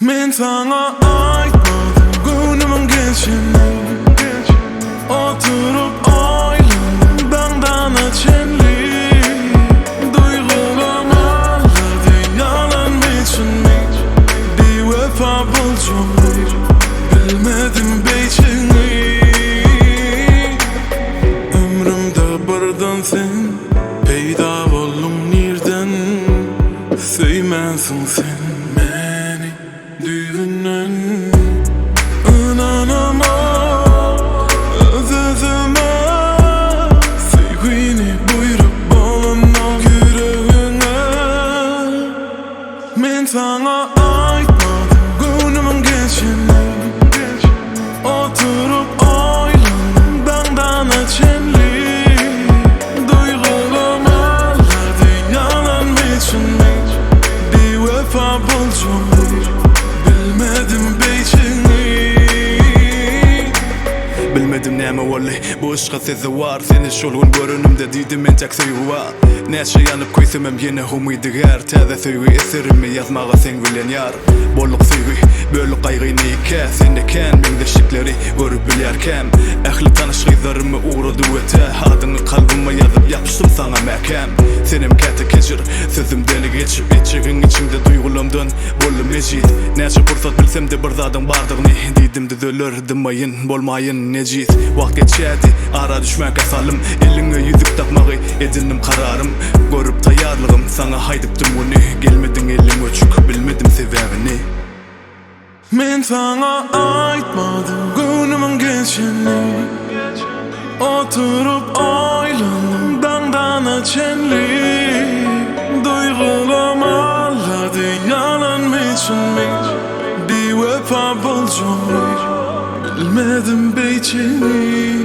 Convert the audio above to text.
Men saňa aýtmadym göwnümiň geçenini Oturyp oýlandym daňdana çenli Duýgulam aldady ýalanmy çynmy Biwepa boljagyny bilmedim beýtjegini Ömrümde birden sen peýda bolduň nirden Söýmänsiň sen meni düýbünden Ynanamok öz-özüme Söýgini buýrup bolanok ýüregiňe Men saňa aýtmadym göwnümiň geçenini Oturyp oýlandym daňdana çenli Duýgulam aldady ýalanmy çynmy Biwepa boljagymy bilmedim beýtjegimi. Bilmedim näme boldy bu yşka sezewar Seni şol gün görenimde diýdim entek söýgi bar Näçe ýanyp köýsemem ýene umydygär Täze söýgi eserimi ýazmaga seň bilen ýar Bolluk söýgi, böldük gaýgyny ikä Sende kän meňzeşlikleri görüp bilýärkäm Ähli tanyş gyzlarymy ugradyp öte Adyňy kalbyma ýazyp ýapyşdym saňa mäkäm Senem käte kejir, sözümden geçip Etjegiň içiňde duýgulamdan boldum ejiz Näçe pursat bilsemde bir zadyň bardygyny Diýdim düzeler, dymmaýyn, bolmaýyn ejiz Wagt geçýärdi, ara düşmänkä salym Eliňe ýüzük dakmagy edindim kararym Görüp taýýarlygym, saňa aýdypdym güni Gelmediň elim öçük, bilmedim sebäbini. Men saňa aýtmadym göwnümiň geçenini Oturyp oýlandym daňdana çenli Duýgulam aldady ýalanmy çynmy Biwepa boljagymy bilmedim beýtjegimi.